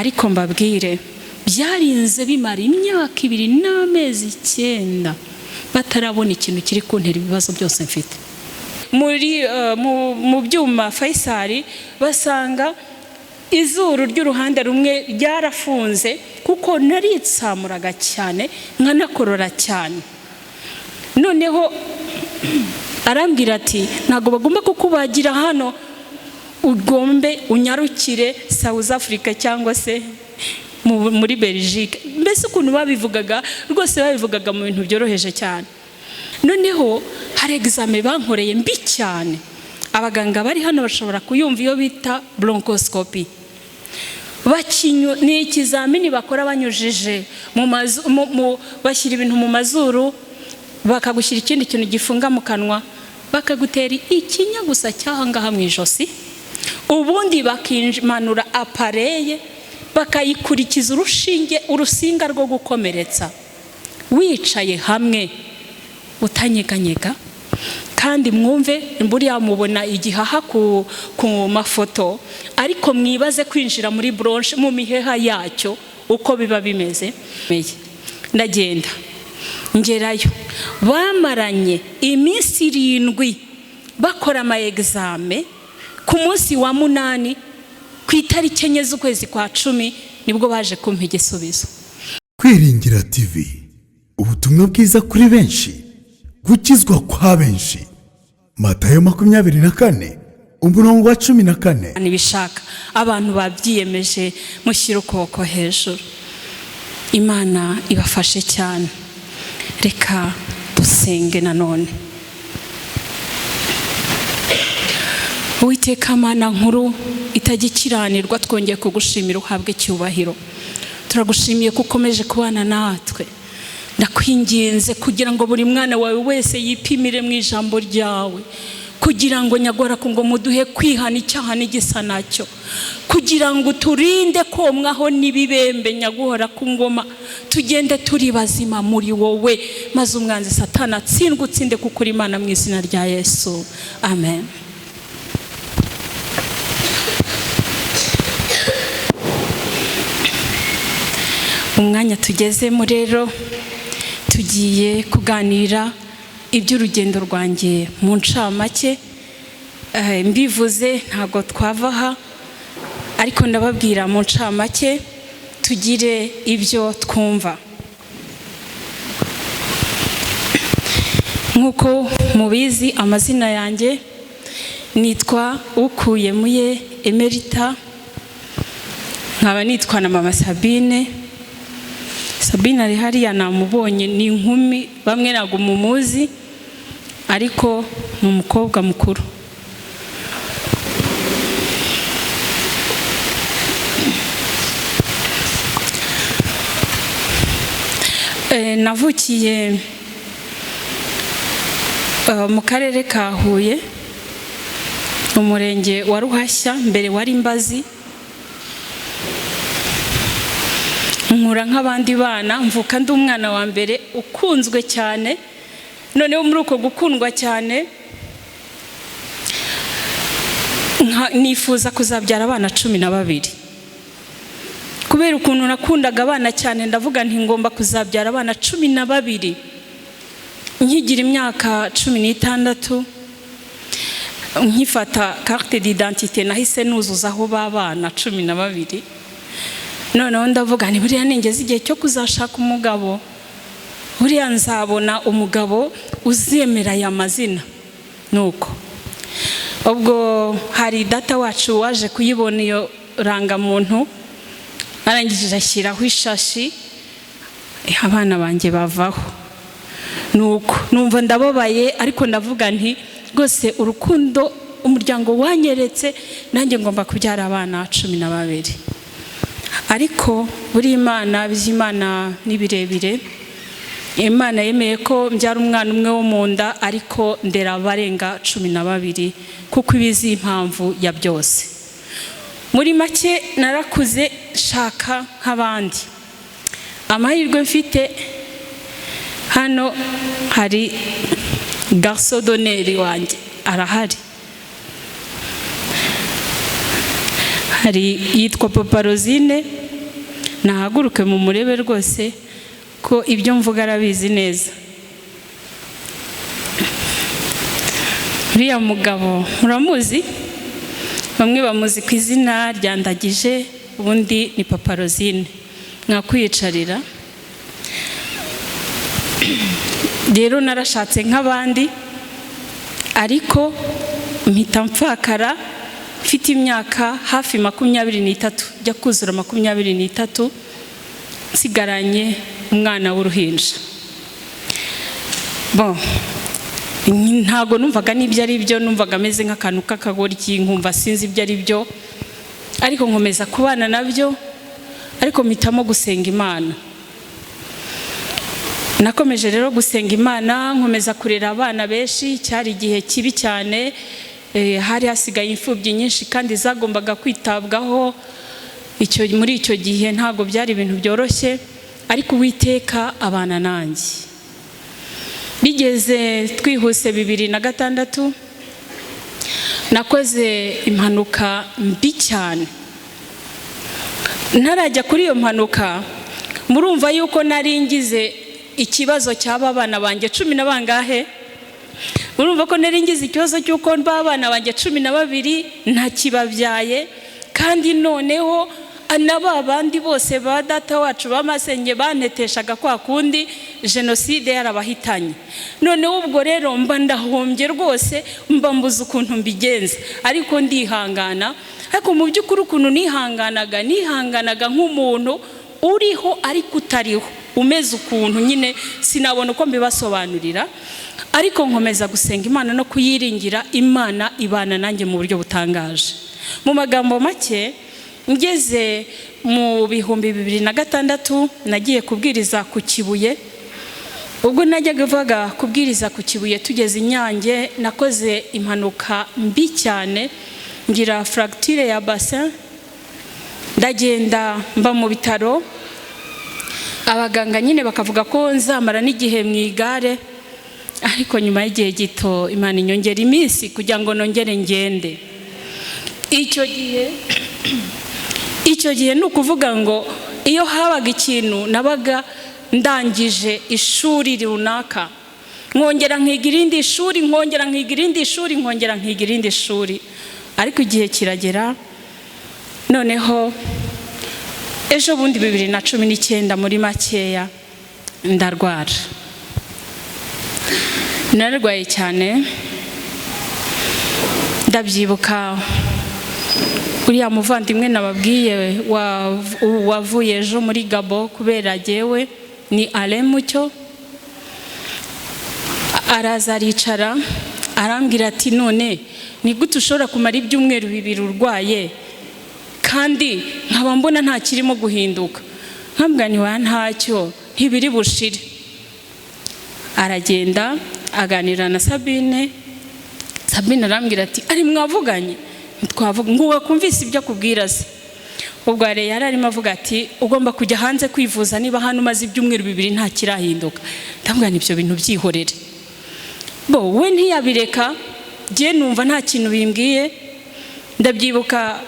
Ariko mbabwire, byarinze bimara imyaka 2 n'amezi 9 batarabona ikintu kiri kuntera ibibazo byose mfite. Muri mu byuma Faisal basanga izuru ry'uruhande rumwe ryarafunze, kuko naritsamuraga cyane nkanakorora cyane. Noneho arambwira ati: "Ntabwo bagomba kukubagira hano, ugombe unyarukire South Africa cyangwa se muri Belgique." Mbese ukuntu babivugaga rwose, babivugaga mu bintu byoroheje cyane. Noneho hari examen bankoreye mbi cyane, abaganga bari hano bashobora kuyumva, iyo bita bronchoscopy. Ni ikizamini bakora banyujije mu mazu, bashyira ibintu mu mazuru, bakagushyira ikindi kintu gifunga mu kanwa, bakagutera ikinya gusa cy'ahangaha mu ijosi, ubundi bakimanura appareil, bakayikurikiza urushinge, urusinga rwo gukomeretsa, wicaye hamwe utanyeganyega. Kandi mwumve, buriya mubona igihaha ku mafoto, ariko mwibaze kwinjira muri bronche, mu miheha yacyo, uko biba bimeze. Ndagenda ngerayo, bamaranye iminsi 7 bakora ama examen. Ku munsi wa munani, ku itariki 4 z'ukwezi kwa 10, nibwo baje kumpa igisubizo. Kwiringira TV, ubutumwa bwiza kuri benshi, gukizwa kwa benshi. Matayo 24, umurongo wa 14. Ntibishaka abantu babyiyemeje, mushyire ukuboko hejuru. Imana ibafashe cyane. Reka dusenge nanone. Uwiteka Mana nkuru itajya ikiranirwa, twongeye kugushimira, uhabwe icyubahiro. Turagushimiye ko ukomeje kubana natwe. Ndakwinginze kugira ngo buri mwana wawe wese yipimire mu ijambo ryawe, kugira ngo nyagora ngo muduhe kwihana icyaha n'igisa nacyo, kugira ngo uturinde komwaho n'ibibembe, nyaguhora ku ngoma, tugende turi bazima muri wowe, maze umwanzi Satana atsindwe, utsinde kuko uri Imana. Mu izina rya Yesu, amen. Umwanya tugezemo rero, tugiye kuganira iby'urugendo rwanjye mu ncamake. Mbivuze ntabwo twava aha, ariko ndababwira mu ncamake tugire ibyo twumva. Nk'uko mubizi, amazina yanjye nitwa Ukuyemuye Emerita, nkaba nitwa na Mama Sabine. Sabine ari hariya, namubonye, ni inkumi, bamwe ntabwo mumuzi, ariko ni umukobwa mukuru. Navukiye mu karere ka Huye, umurenge wa Ruhashya, mbere wari Mbazi. Nkura nk'abandi bana, mvuka ndi umwana wa mbere ukunzwe cyane. Noneho muri uko gukundwa cyane, nifuza kuzabyara abana 12, kubera ukuntu nakundaga abana cyane. Ndavuga nti: "Ngomba kuzabyara abana 12." Nkigira imyaka 16, nkifata carte d'identité, nahise nuzuzaho b'abana 12. Noneho ndavuga nti: "Buriya ningeze igihe cyo kuzashaka umugabo, buriya nzabona umugabo uzemera aya mazina." Nuko ubwo hari data wacu waje kuyibona iyo rangamuntu, arangije ashyiraho ishashi, abana banjye bavaho. Nuko numva ndababaye, ariko ndavuga nti: "Rwose urukundo umuryango wanyeretse, nanjye ngomba kubyara abana 12." Ariko buri Imana by'Imana ni birebire. Imana yemeye ko mbyara umwana umwe wo mu nda, ariko ndera abarenga 12, kuko ibizi impamvu ya byose. Muri make, narakuze nshaka nk'abandi. Amahirwe mfite, hano hari garçon d'honneur wanjye, arahari, hari yitwa Papa Rosine. Nahaguruke mu murebe rwose ko ibyo mvuga arabizi neza. Uriya mugabo muramuzi, bamwe bamuzi ku izina rya Ndagije, ubundi ni Papa Rosine. Mwakwiyicarira. Rero narashatse nk'abandi, ariko mpita mfakara mfite imyaka hafi 23, njya kuzura 23, nsigaranye umwana w'uruhinja. Bon, ntago numvaga n'ibyo ari byo, numvaga ameze nk'akantu k'akagoryi, nkumva sinzi ibyo ari byo, ariko nkomeza kubana nabyo, ariko mpitamo gusenga Imana. Nakomeje rero gusenga Imana, nkomeza kurera abana benshi. Cyari igihe kibi cyane, hari hasigaye imfubyi nyinshi kandi zagombaga kwitabwaho. Muri icyo gihe ntabwo byari ibintu byoroshye, ariko Uwiteka abana nanjye. Bigeze twihuse 2006, nakoze impanuka mbi cyane. Ntarajya kuri iyo mpanuka, murumva yuko nari ngize ikibazo cy'aba bana banjye 10 na bangahe. Murumva ko nari ngize ikibazo cy'uko bana banjye 12 ntakibabyaye, kandi noneho na ba bandi bose ba data wacu bamasenge banteteshaga kwa kundi jenoside yarabahitanye. Noneho ubwo rero mba ndahombye rwose, mba mbuze ukuntu mbigenza, ariko ndihangana. Ariko mu by'ukuri ukuntu nihanganaga, nihanganaga nk'umuntu uriho ariko utariho, umeze ukuntu nyine sinabona uko mbibasobanurira, ariko nkomeza gusenga Imana no kuyiringira. Imana ibana nanjye mu buryo butangaje. Mu magambo make, ngeze mu 2006 nagiye kubwiriza ku Kibuye. Ubwo najyaga vaga kubwiriza ku Kibuye, tugeze Inyange, nakoze impanuka mbi cyane, ngira fracture ya bassin, ndagenda mba mu bitaro. Abaganga nyine bakavuga ko nzamara n'igihe mu igare, ariko nyuma y'igihe gito Imana inyongera iminsi kugira ngo nongere ngende. Icyo gihe ni ukuvuga ngo iyo habaga ikintu, nabaga ndangije ishuri runaka, nkongera nkiga irindi shuri, nkongera nkiga irindi shuri, nkongera nkiga irindi shuri. Ariko igihe kiragera, noneho ejo bundi 2019, muri makeya, ndarwara. Nararwaye cyane, ndabyibuka. Uriya muvandimwe nababwiye wavuye ejo muri Gabo kubera jyewe, ni Alain Mucyo, araza aricara arambwira ati: "None ni gute ushobora kumara ibyumweru 2 urwaye kandi nkaba mbona nta kirimo guhinduka?" Nkambwira nti: "Wa ntacyo, ntibiri bushire." Aragenda aganira na Sabine. Sabine arambwira ati: "Ari mwavuganye?" "Twavuga ngo wakumvise ibyo akubwira se?" Ubwo yari arimo avuga ati: "Ugomba kujya hanze kwivuza niba hano umaze ibyumweru 2 nta kirahinduka." Ndamubwira: "Ibyo bintu byihorere." Bo we ntiyabireka, njye numva nta kintu bimbwiye. Ndabyibuka,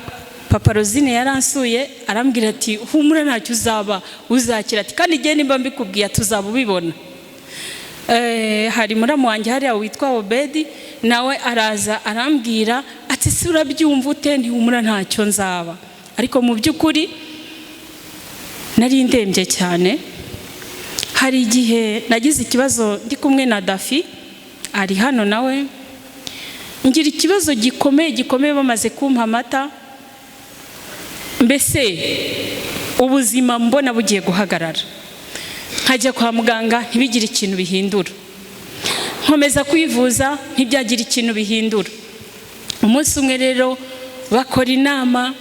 Papa Rosine yaransuye, arambwira ati: "Humura, ntacyo uzaba, uzakira," ati: "Kandi igihe nimba mbikubwiye tuzaba ubibona." Hari muramu wanjye hariya witwa Obedi, nawe araza arambwira ati: "Si urabyumva ute?" "Ntihumura, ntacyo nzaba." Ariko mu by'ukuri nari ndembye cyane. Hari igihe nagize ikibazo ndi kumwe na Dafi, ari hano nawe, ngira ikibazo gikomeye gikomeye, bamaze kumpa amata, mbese ubuzima mbona bugiye guhagarara. Nkajya kwa muganga ntibigire ikintu bihindura, nkomeza kwivuza ntibyagira ikintu bihindura. Umunsi umwe rero bakora inama,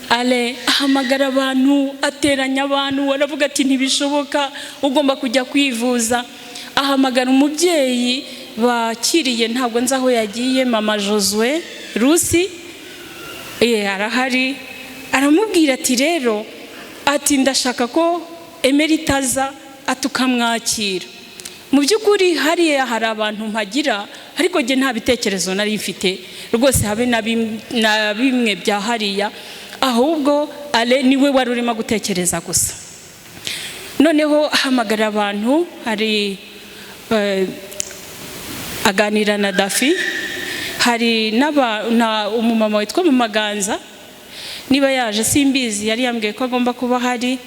ale ahamagara abantu, ateranya abantu, aravuga ati: "Ntibishoboka, ugomba kujya kwivuza." Ahamagara umubyeyi bakiriye, ntabwo nzi aho yagiye, Mama Josue Rusi arahari. Aramubwira ati: "Rero," ati, "ndashaka ko Emerita aza," ati, "ukamwakira." Mu by'ukuri hariya hari abantu mpagira, ariko njye nta bitekerezo nari mfite rwose, habe na bimwe bya hariya. Ahubwo ale niwe wari urimo gutekereza gusa. Noneho ahamagara abantu, hari aganira na Dafi, hari na umumama witwa Mumaganza, niba yaje simbizi, yari yambwiye ko agomba kuba ahari.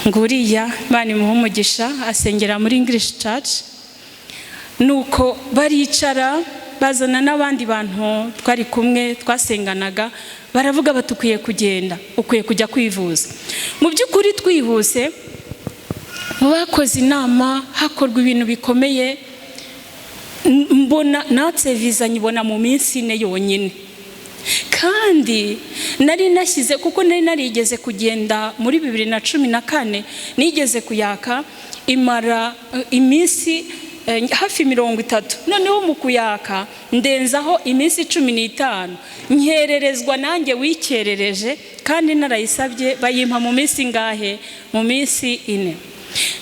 Nguriya, Imana imuhe umugisha, asengera muri English Church. Nuko baricara, bazana n'abandi bantu twari kumwe twasenganaga, baravuga bati: "Ukwiye kugenda, ukwiye kujya kwivuza." Mu by'ukuri twihuse, bakoze inama, hakorwa ibintu bikomeye, mbona natse viza, nyibona mu minsi 4 yonyine. Kandi nari nashyize, kuko nari narigeze kugenda muri 2014, nigeze kuyaka, imara iminsi hafi 30. Noneho mu kuyaka ndenzaho iminsi 15, nkererezwa nanjye wikerereje, kandi narayisabye bayimpa mu minsi ingahe? Mu minsi 4.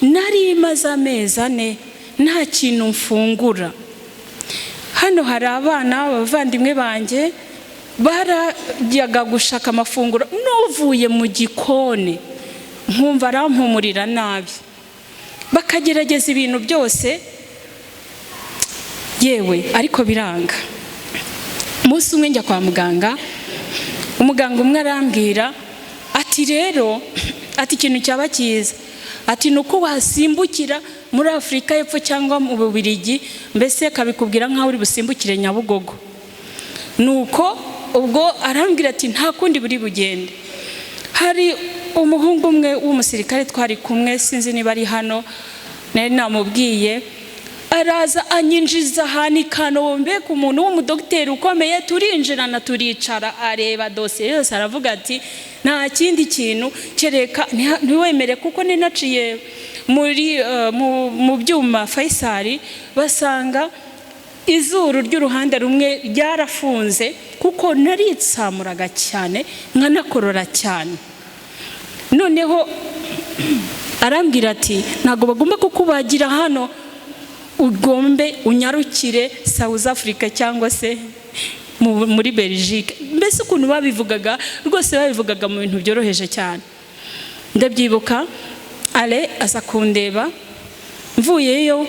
Nari imaze amezi 4 nta kintu mfungura. Hano hari abana, abavandimwe banjye, barajyaga gushaka amafunguro, n'uvuye mu gikoni nkumva arampumurira nabi, bakagerageza ibintu byose yewe, ariko biranga. Umunsi umwe njya kwa muganga, umuganga umwe arambwira ati: "Rero," ati, "ikintu cyaba cyiza," ati, "ni uko wasimbukira muri Afurika y'Epfo cyangwa mu Bubirigi." Mbese akabikubwira nk'aho uri busimbukire Nyabugogo. Nuko ubwo arambwira ati: "Nta kundi buri bugende." Hari umuhungu umwe w'umusirikare twari kumwe, sinzi niba ari hano, nari namubwiye, araza anyinjiza ahantu i Kanombe ku muntu w'umudogiteri ukomeye. Turinjirana, turicara, areba dosiye yose, aravuga ati: "Nta kindi kintu kereka ntiwemere," kuko ninaciye muri mu byuma Faisal, basanga izuru ry'uruhande rumwe ryarafunze, kuko naritsamuraga cyane nkanakorora cyane. Noneho arambwira ati: "Ntabwo bagomba kukubagira hano, ugombe unyarukire South Africa cyangwa se muri Belgique." Mbese ukuntu babivugaga rwose, babivugaga mu bintu byoroheje cyane. Ndabyibuka, ale aza kundeba mvuyeyo,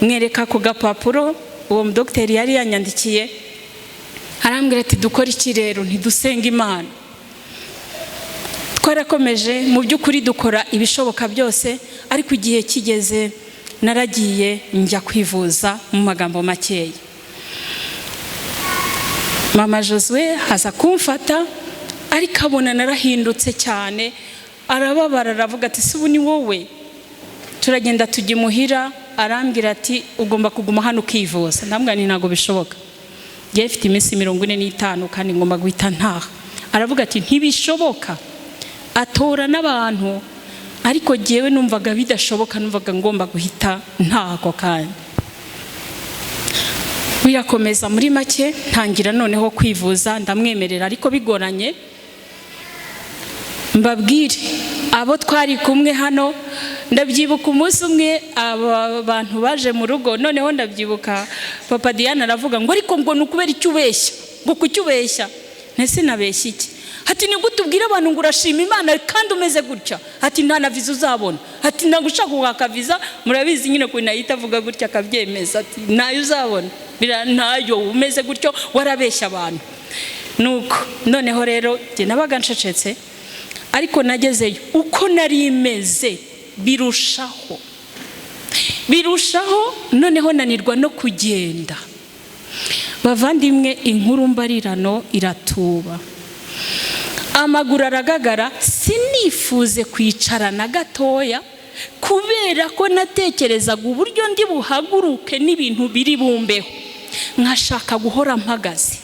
mwereka ku gapapuro uwo mudogiteri yari yanyandikiye, arambwira ati: "Dukore iki rero?" Ntidusenga Imana. Twarakomeje, mu by'ukuri dukora ibishoboka byose, ariko igihe kigeze naragiye njya kwivuza. Mu magambo makeya, mama Josue aza kumfata, ariko abona narahindutse cyane, arababara, aravuga ati: "Si ubu ni wowe?" Turagenda tujya imuhira, arambwira ati: "Ugomba kuguma hano ukivuza." Ndamubwira nti: "Ntabwo bishoboka, ngewe mfite iminsi 45 kandi ngomba guhita ntaha." Aravuga ati: "Ntibishoboka." Atora n'abantu, ariko jyewe numvaga bidashoboka, numvaga ngomba guhita ntaha ako kanya. Birakomeza, muri make ntangira noneho kwivuza, ndamwemerera ariko bigoranye. Mbabwire abo twari kumwe hano, ndabyibuka umunsi umwe aba bantu baje mu rugo. Noneho ndabyibuka papa Diane aravuga ngo: "Ariko ngo ni ukubera icyo ubeshya, ngo kuki ubeshya?" Ntese nabeshya iki? Ati: "Ni gute ubwira abantu ngo urashima Imana kandi umeze gutya?" Ati: "Nta na viza uzabona." Ati: "Ntabwo ushaka kuhaka viza." Murabizi nyine ukuntu ahita avuga gutya akabyemeza, ati: "Ntayo uzabona, ntayo, umeze gutyo, warabeshya abantu." Nuko noneho rero njye nabaga ncecetse, ariko nagezeyo uko nari meze birushaho, birushaho, noneho nanirwa no kugenda. Bavandimwe, inkuru mbarirano iratuba, amaguru aragagara, sinifuze kwicara na gatoya, kubera ko natekerezaga uburyo ndi buhaguruke n'ibintu biri bumbeho, nkashaka guhora mpagaze.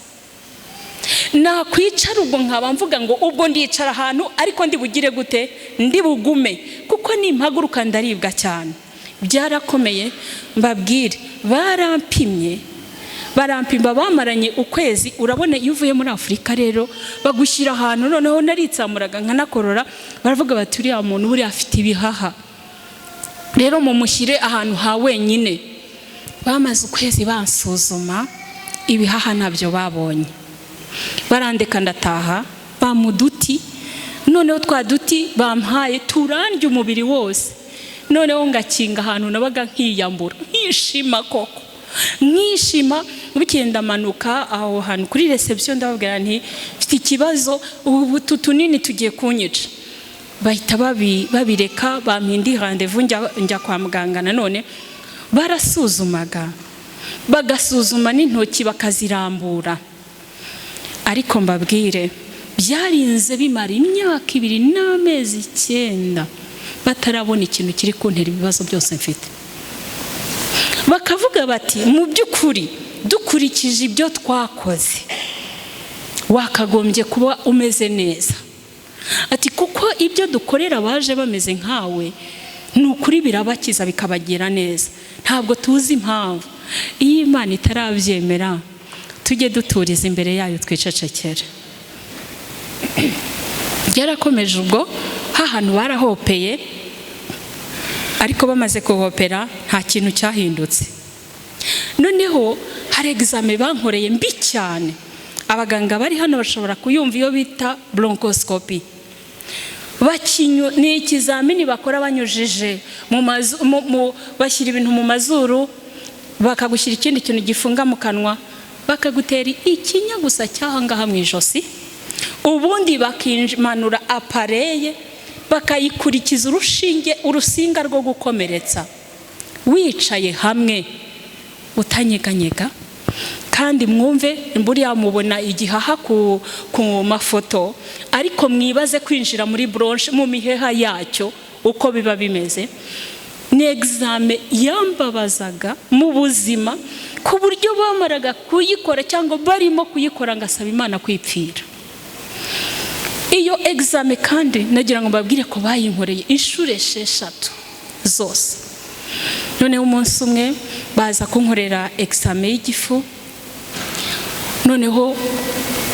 Nakwicara ubwo nkaba mvuga ngo ubwo ndicara ahantu, ariko ndi bugire gute? Ndi bugume, kuko nimpaguruka ndaribwa cyane. Byarakomeye. Mbabwire, barampimye, barampimba, bamaranye ukwezi. Urabona iyo uvuye muri Afurika rero bagushyira ahantu, noneho naritsamuraga nkanakorora, baravuga bati: "Uriya muntu buriya afite ibihaha, rero mumushyire ahantu ha wenyine." Bamaze ukwezi bansuzuma, ibihaha ntabyo babonye, barandeka ndataha. Bampa uduti, noneho twa duti bampaye turandya umubiri wose. Noneho ngakinga ahantu nabaga, nkiyambura, nkishima koko, nkishima. Bukeye ndamanuka aho hantu kuri reception, ndababwira nti: "Mfite ikibazo, ubu utu tunini tugiye kunyica." Bahita babireka, bampa indi rendez-vous, njya kwa muganga. Nanone barasuzumaga, bagasuzuma n'intoki bakazirambura. Ariko mbabwire, byarinze bimara imyaka 2 n'amezi 9 batarabona ikintu kiri kuntera ibibazo byose mfite. Bakavuga bati: "Mu by'ukuri, dukurikije ibyo twakoze, wakagombye kuba umeze neza." Ati: "Kuko ibyo dukorera abaje bameze nkawe, ni ukuri birabakiza, bikabagira neza. Ntabwo tuzi impamvu." Iyo Imana itarabyemera, tujye duturiza imbere yayo, twicecekere. Byarakomeje ubwo, hahantu barahopeye, ariko bamaze kuhopera nta kintu cyahindutse. Noneho hari examen bankoreye mbi cyane, abaganga bari hano bashobora kuyumva, iyo bita bronchoscopy. Ni ikizamini bakora banyujije mu mazu, bashyira ibintu mu mazuru, bakagushyira ikindi kintu gifunga mu kanwa, bakagutera ikinya gusa cy'aha ngaha mu ijosi, ubundi bakimanura appareil, bakayikurikiza urushinge, urusinga rwo gukomeretsa, wicaye hamwe utanyeganyega. Kandi mwumve, buriya mubona igihaha ku mafoto, ariko mwibaze kwinjira muri bronche, mu miheha yacyo, uko biba bimeze. Ni examen yambabazaga mu buzima, ku buryo bamaraga kuyikora cyangwa barimo kuyikora ngasaba Imana kwipfira. Iyo examen kandi nagira ngo mbabwire ko bayinkoreye inshuro 6 zose. Noneho umunsi umwe baza kunkorera examen y'igifu, noneho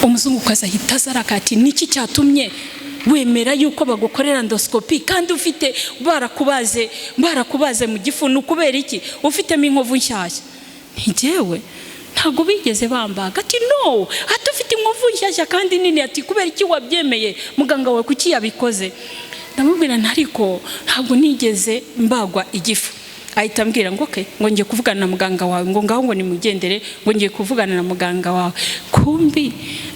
umuzungukazi ahita aza arakati: "Niki cyatumye wemera yuko bagukorera endoscopy kandi ufite barakubaze mu gifu? Ni ukubera iki ufitemo inkovu nshyashya?" Ntigewe, ntabwo bigeze bambaga. Ati: "No," ati, "ufite inkovu nshyashya kandi nini." Ati: "Kubera iki wabyemeye? Muganga wawe kuki yabikoze?" Ndamubwira nti: "Ariko ntabwo nigeze mbagwa igifu." Ahita ambwira ngo: "Okay," ngo, "ngiye kuvugana na muganga wawe." Ngo: "Ngaho," ngo, "nimugendere," ngo, "ngiye kuvugana na muganga wawe." Kumbi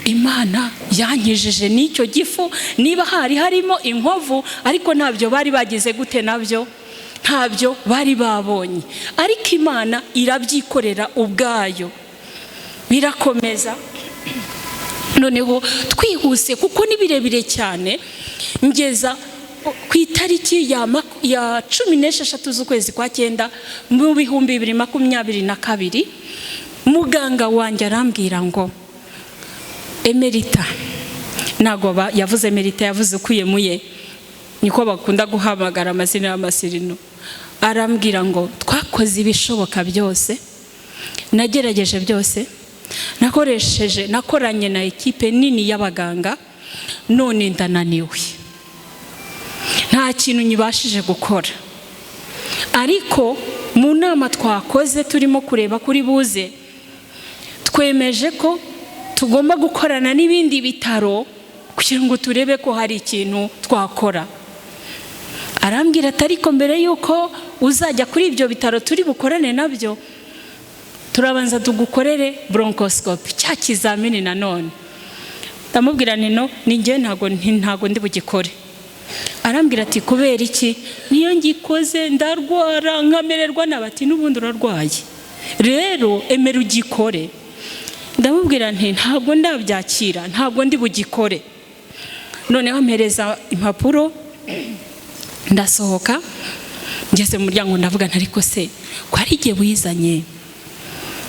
Imana yankijije n'icyo gifu, niba hari harimo inkovu, ariko ntabyo bari bagize gute, nabyo ntabyo bari babonye, ariko Imana irabyikorera ubwayo. Birakomeza. Noneho twihuse, kuko ni birebire cyane, ngeza ku itariki ya 16 z'ukwezi kwa 9 mu 2022, muganga wanjye arambwira ngo: "Emerita," ntabwo yavuze Emerita, yavuze ukuyemuye, niko bakunda guhamagara amazina y'amasirino. Arambwira ngo: "Twakoze ibishoboka byose, nagerageje byose, nakoresheje, nakoranye na ekipe nini y'abaganga, none ndananiwe, nta kintu nyibashije gukora. Ariko mu nama twakoze turimo kureba kuri buze, twemeje ko tugomba gukorana n'ibindi bitaro kugira ngo turebe ko hari ikintu twakora." Arambwira ati: "Ariko mbere y'uko uzajya kuri ibyo bitaro turi bukorane nabyo, turabanza tugukorere bronchoscopy, cya kizamini nanone." Ndamubwira nti: "No, ni njye, ntabwo ndi bugikore." Arambwira ati: "Kubera iki?" "Niyo ngikoze ndarwara nkamererwa nabi." Ati: "N'ubundi urarwaye, rero emera ugikore." Ndamubwira nti: "Ntabwo ndabyakira, ntabwo ndi bugikore." Noneho ampereza impapuro, ndasohoka. Ngeze mu muryango ndavuga nti: "Ariko se ko ari igihe wizanye,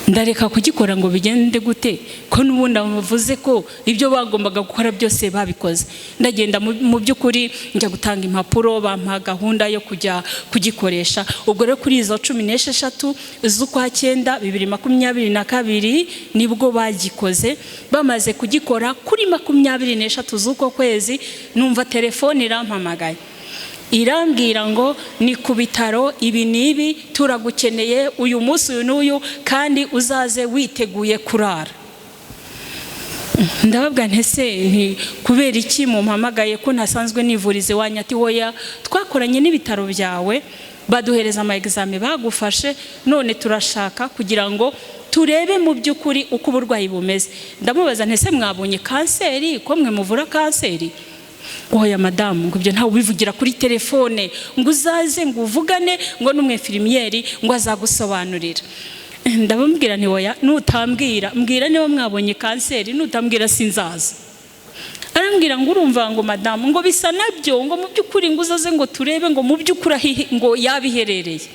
ndareka kugikora ngo bigende gute, ko n'ubundi bavuze ko ibyo bagombaga gukora byose babikoze?" Ndagenda, mu by'ukuri njya gutanga impapuro, bampa gahunda yo kujya kugikoresha. Ubwo rero kuri izo 16 z'ukwa 9 2022 nibwo bagikoze. Bamaze kugikora, kuri 23 z'uko kwezi numva telefone irampamagaye, irambwira ngo: "Ni ku bitaro ibi n'ibi, turagukeneye uyu munsi uyu n'uyu, kandi uzaze witeguye kurara." Ndababwira nti: "Ese nti kubera iki mumpamagaye ko ntasanzwe nivuriza iwanyu?" Ati: "Hoya, twakoranye n'ibitaro byawe, baduhereza ama examen bagufashe, none turashaka kugira ngo turebe mu by'ukuri uko uburwayi bumeze." Ndamubaza nti: "Ese mwabonye kanseri, ko mwe muvura kanseri?" "Oya madamu," ngo, "ibyo ntawe ubivugira kuri telefone, ngo uzaze ngo uvugane ngo n'umu infirmière ngo azagusobanurira." Ndababwira nti: "Oya, nutambwira, mbwira niba mwabonye kanseri, nutambwira sinzaza." Arambwira ngo: "Urumva," ngo, "madamu," ngo, "bisa nabyo," ngo, "mu by'ukuri," ngo, "uzaze ngo turebe," ngo, "mu by'ukuri aho ngo yabiherereye."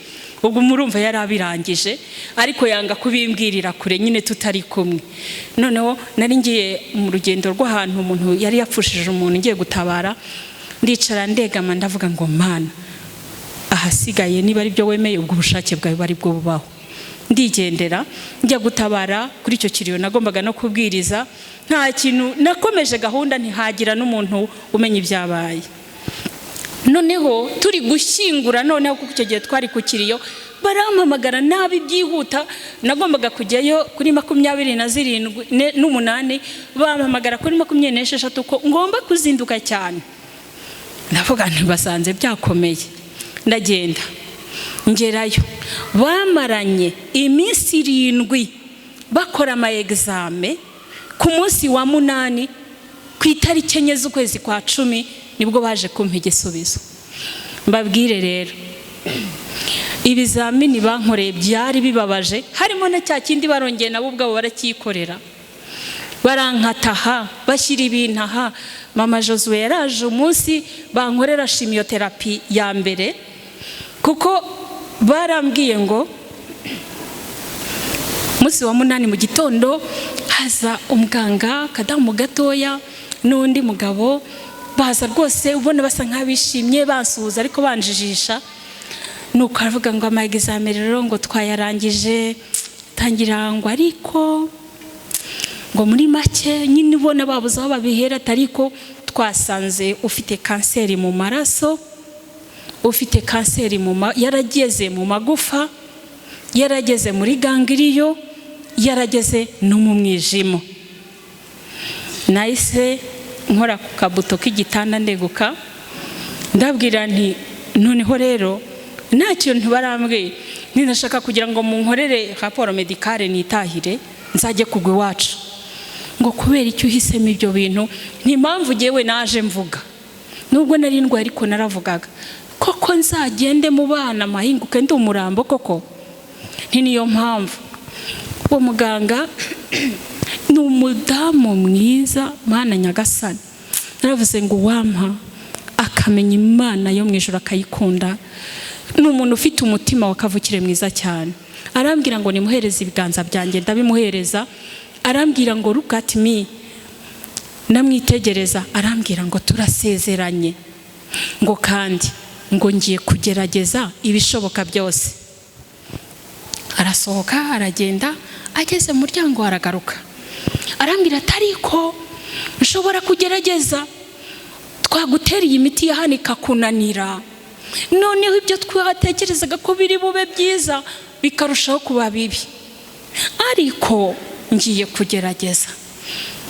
Ubwo murumva yari abirangije, ariko yanga kubimbwirira kure nyine tutari kumwe. Noneho nari ngiye mu rugendo rw'ahantu umuntu yari yapfushije umuntu, ngiye gutabara, ndicara ndegama, ndavuga ngo: "Mana, ahasigaye niba ari byo wemeye, ubwo ubushake bwawe bari bwo bubaho." Ndigendera njya gutabara kuri icyo kiriyo. Nagombaga no kubwiriza, nta kintu, nakomeje gahunda, ntihagira n'umuntu umenya ibyabaye. Noneho turi gushyingura, noneho kuko icyo gihe twari ku kiriyo, barampamagara nabi byihuta. Nagombaga kujyayo kuri 27 n'umunani, bampamagara kuri 26 ko ngomba kuzinduka cyane. Ndavuga nti: "Basanze byakomeye." Ndagenda, ngerayo, bamaranye iminsi 7 bakora ama examen. Ku munsi wa munani, ku itariki 4 z'ukwezi kwa 10, nibwo baje kumpa igisubizo. Mbabwire rero, ibizamini bankoreye byari bibabaje, harimo na cya kindi barongeye nabo ubwabo baracyikorera, barankata aha, bashyira ibintu aha. Mama Josue yaraje umunsi bankorera chimiothérapie ya mbere, kuko barambwiye ngo umunsi wa munani mu gitondo haza umuganga, akadamu gatoya n'undi mugabo, baza rwose ubona basa nk'abishimye, basuhuza ariko banjijisha. Nuko aravuga ngo: "Ama examen rero," ngo, "twayarangije." Tangira ngo: "Ariko," ngo, "muri make nyine ubona babuze aho babihera, ariko twasanze ufite kanseri mu maraso, ufite kanseri mu yarageze mu magufa, yarageze muri ganglion, yarageze no mu mwijima." Nahise nkora ku kabuto k'igitanda, ndeguka, ndabwira nti: "Noneho rero nta kintu barambwiye, ndashaka kugira ngo munkorere rapport médicale nitahire, nzajye kugwa iwacu." Ngo: "Kubera icyo uhisemo ibyo bintu?" Ntimpamvu ngewe naje mvuga, nubwo nari ndwaye ariko naravugaga koko nzagende mu bana mahinguke ndi umurambo koko? Nti: "Niyo mpamvu." Uwo muganga ni umudamu mwiza, Mana nyagasani, naravuze ngo wampa akamenya Imana yo mu ijoro akayikunda. Ni umuntu ufite umutima wa kavukire mwiza cyane. Arambwira ngo nimuhereze ibiganza byanjye, ndabimuhereza. Arambwira ngo: "Look at me." Ndamwitegereza. Arambwira ngo: "Turasezeranye," ngo, "kandi," ngo, "ngiye kugerageza ibishoboka byose." Arasohoka aragenda, ageze mu muryango aragaruka, arambwira ati: "Ariko nshobora kugerageza, twagutera iyi miti ya hano ikakunanira, noneho ibyo twatekerezaga ko biri bube byiza bikarushaho kuba bibi, ariko ngiye kugerageza."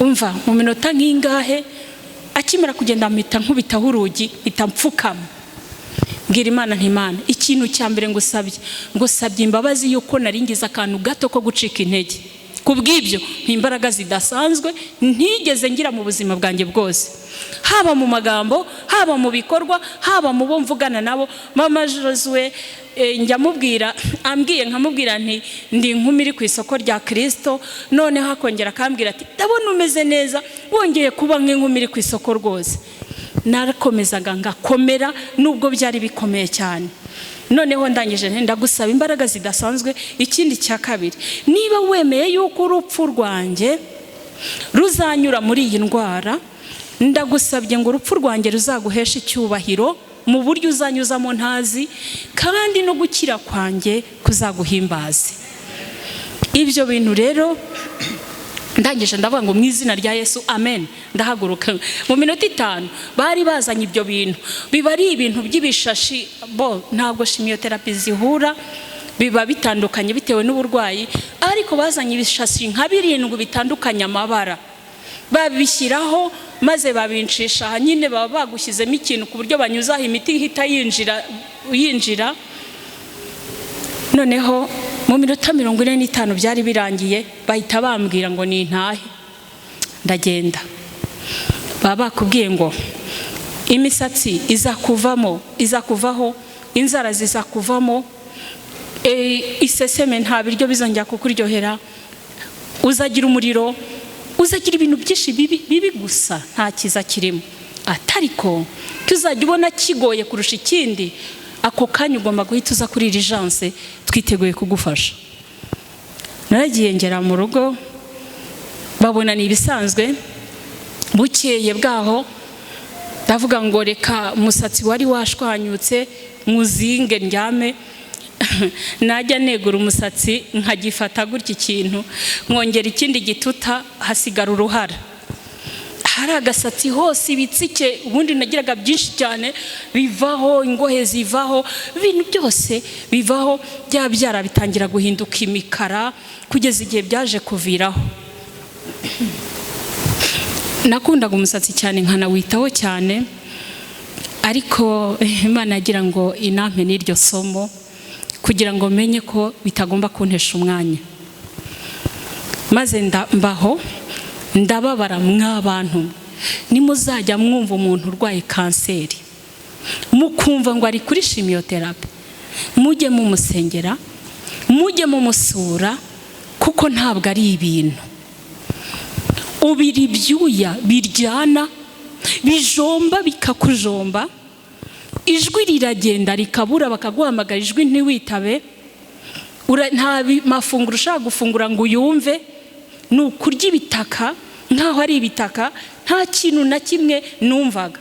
Umva, mu minota nk'ingahe akimara kugenda, mpita nkubitaho urugi, mpita mfukama, mbwira Imana nti: "Imana, ikintu cya mbere ngusabye, ngusabye imbabazi yuko nari ngize akantu gato ko gucika intege. Ku bw'ibyo imbaraga zidasanzwe ntigeze ngira mu buzima bwanjye bwose, haba mu magambo, haba mu bikorwa, haba mu bo mvugana nabo." Mama Josue njya mubwira, ambwiye nkamubwira nti: "Ndi inkumi iri ku isoko rya Kirisito." Noneho akongera akambwira ati: "Ndabona umeze neza, wongeye kuba nk'inkumi iri ku isoko rwose." Narakomezaga ngakomera nubwo byari bikomeye cyane. Noneho ndangije, ndagusaba imbaraga zidasanzwe. Ikindi cya kabiri, niba wemeye yuko urupfu rwanjye ruzanyura muri iyi ndwara, ndagusabye ngo urupfu rwanjye ruzaguheshe icyubahiro mu buryo uzanyuzamo ntazi, kandi no gukira kwanjye kuzaguhimbaze. Ibyo bintu rero ndangije ndavuga ngo: "Mu izina rya Yesu, amen." Ndahaguruka. Mu minota 5 bari bazanye ibyo bintu, biba ari ibintu by'ibishashi. Bo ntabwo chimiothérapie zihura, biba bitandukanye bitewe n'uburwayi, ariko bazanye ibishashi nka birindwi bitandukanye amabara. Babishyiraho maze babincisha aha nyine, baba bagushyizemo ikintu ku buryo banyuzaho imiti ihita yinjira. Noneho mu minota 45 byari birangiye, bahita bambwira ngo nintahe. Ndagenda. Baba bakubwiye ngo imisatsi izakuvamo, izakuvaho, inzara zizakuvamo, iseseme, nta biryo bizongera kukuryohera, uzagira umuriro, uzagira ibintu byinshi bibi bibi gusa, nta cyiza kirimo. Atariko tuzajya ubona kigoye kurusha ikindi, ako kanya ugomba guhita uza kuri urgence, twiteguye kugufasha. Naragiye, ngera mu rugo, babona ni ibisanzwe. Bukeye bwaho ndavuga ngo reka umusatsi wari washwanyutse muzinge ndyame. Najya negura umusatsi nkagifata gutya ikintu, nkongera ikindi gituta, hasigara uruhara, hari agasatsi hose, ibitsike ubundi nagiraga byinshi cyane bivaho, ingohe zivaho, ibintu byose bivaho, bya byara bitangira guhinduka imikara kugeza igihe byaje kuviraho. Nakundaga umusatsi cyane, nkanawitaho cyane, ariko Imana yagira ngo inampe n'iryo somo kugira ngo menye ko bitagomba kuntesha umwanya. Maze mbaho ndababara. Mw'abantu, nimuzajya mwumva umuntu urwaye kanseri, mukumva ngo ari kuri chimiothérapie, mujye mumusengera, mujye mumusura, kuko ntabwo ari ibintu. Ubira ibyuya biryana, bijomba, bikakujomba, ijwi riragenda rikabura, bakaguhamagara ijwi ntiwitabe, nta mafunguro ushaka gufungura ngo uyumve, ni ukurya ibitaka nk'aho ari ibitaka. Nta kintu na kimwe numvaga.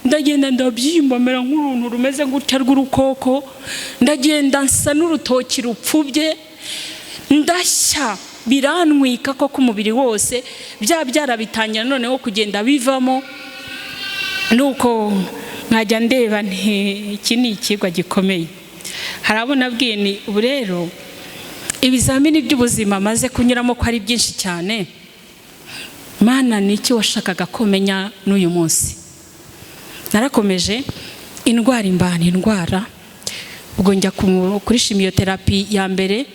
Ndagenda ndabyimba, mera nk'uruntu rumeze gutya rw'urukoko, ndagenda nsa n'urutoki rupfubye, ndashya, birantwika koko umubiri wose. Bya byara bitangira noneho kugenda bivamo. Nuko nkajya ndeba nti iki ni ikigwa gikomeye. Hari abo nabwiye ni ubu rero ibizamini by'ubuzima maze kunyuramo ko ari byinshi cyane, Mana, ni iki washakaga kumenya n'uyu munsi? Narakomeje, indwara imbana indwara. Ubwo njya kuri chimiothérapie ya mbere.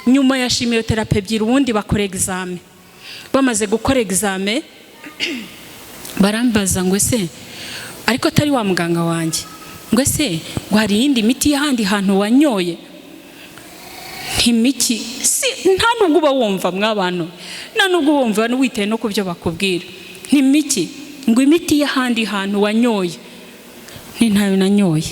Nyuma ya chimiothérapie ebyiri, ubundi bakora examen. Bamaze gukora examen, barambaza ngo ese, ariko atari wa muganga wanjye, ngo ese ngo hari iyindi miti y'ahandi hantu wanyoye? Ntimiki si nta nubwo uba wumva, mw'abantu, nta nubwo wumva witaye no ku byo bakubwira. Ntimiki ngo imiti y'ahandi hantu wanyoye? Ni ntayo nanyoye.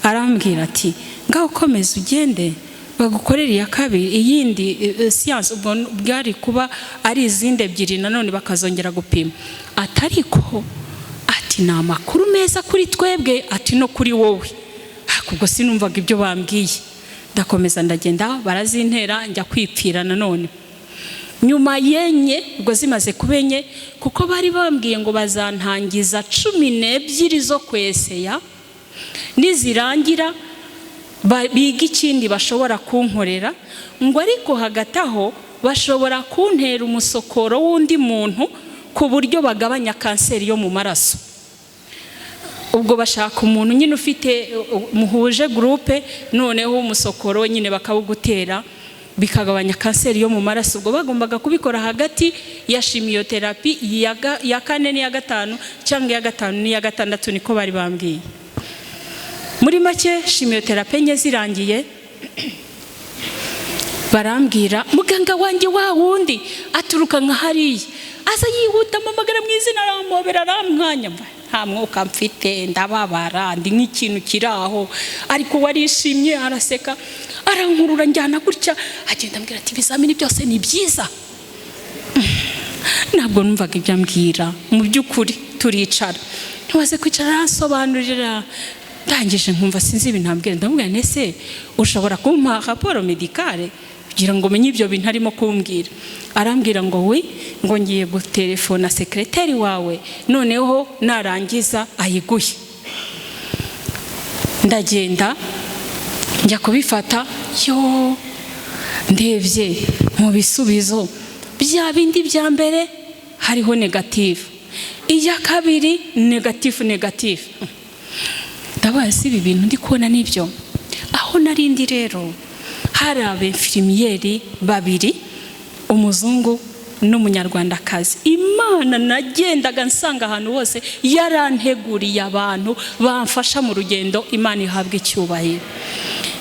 Arambwira ati ngaho ukomeza ugende bagukorera iya kabiri, iyindi séance. Ubwo bwari kuba ari izindi ebyiri nanone bakazongera gupima. Atariko ati ni amakuru meza kuri twebwe, ati no kuri wowe. Ubwo sinumvaga ibyo bambwiye. Ndakomeza ndagenda, barazintera, njya kwipfira nanone nyuma yenye. Ubwo zimaze kuba enye, kuko bari bambwiye ngo bazantangiza 12 zo kweseya, nizirangira biga ikindi bashobora kunkorera, ngo ariko hagati aho bashobora kuntera umusokoro w'undi muntu ku buryo bagabanya kanseri yo mu maraso. Ubwo bashaka umuntu nyine ufite muhuje groupe, noneho umusokoro nyine bakawugutera, bikagabanya kanseri yo mu maraso. Ubwo bagombaga kubikora hagati ya chimiothérapie ya kane n'iya gatanu, cyangwa iya gatanu n'iya gatandatu, niko bari bambwiye. Muri make, chimiothérapie enye zirangiye, barambwira, muganga wanjye wa wundi aturuka nka hariya, aza yihuta, amamagara mu izina, arampobera, aramwanya. Nta mwuka mfite, ndababara, ndi nk'ikintu kiri aho, ariko warishimye, araseka, arankurura, njyana gutya, agenda ambwira ati ibizamini byose ni byiza. Ntabwo numvaga ibyo ambwira mu by'ukuri. Turicara, ntiwaze kwicara, aransobanurira. Ndangije nkumva sinzi ibintu ambwira. Ndamubwira nti ese ushobora kumpa rapport médicale kugira ngo umenye ibyo bintu arimo kumbwira? Arambwira ngo we, ngo ngiye gutelefona secrétaire wawe, noneho narangiza ayiguhe. Ndagenda njya kubifata. Yo ndebye mu bisubizo, bya bindi bya mbere, Hariho négatif, iya kabiri négatif, négatif. Ndabaye si ibi bintu ndi kubona nibyo? Aho narindi rero hari aba infirmière babiri, umuzungu n'umunyarwandakazi. Imana nagendaga nsanga ahantu hose yaranteguriye abantu bamfasha mu rugendo. Imana ihabwa icyubahiro.